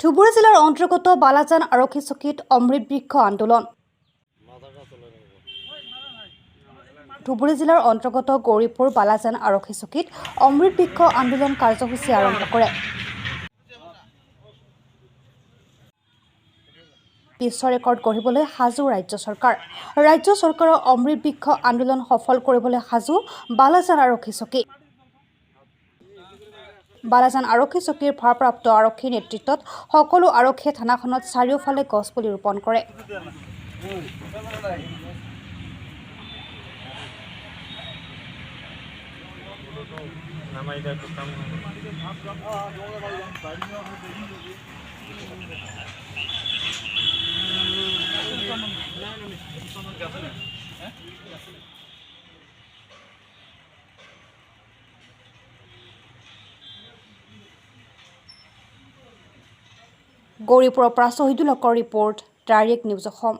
ধুবুৰী জিলাৰ অন্তৰ্গত বালাজান আৰক্ষী চকীত অমৃত বৃক্ষ আন্দোলন। ধুবুৰী জিলাৰ অন্তৰ্গত গৌৰীপুৰ বালাজান আৰক্ষী চকীত অমৃত বৃক্ষ আন্দোলন কাৰ্যসূচী আৰম্ভ কৰে। বিশ্ব ৰেকৰ্ড গঢ়িবলৈ সাজু ৰাজ্য চৰকাৰ। ৰাজ্য চৰকাৰৰ অমৃত বৃক্ষ আন্দোলন সফল কৰিবলৈ সাজু বালাজান আৰক্ষী চকী। বালাজান আৰক্ষী চকীৰ ভাৰপ্ৰাপ্ত আৰক্ষীৰ নেতৃত্বত সকলো আৰক্ষীয়ে থানাখনত চাৰিওফালে গছপুলি ৰোপণ কৰে। গৌৰীপুৰৰ পৰা শ্বহীদুল হকৰ ৰিপৰ্ট, ডাইৰেক্ট নিউজ অসম।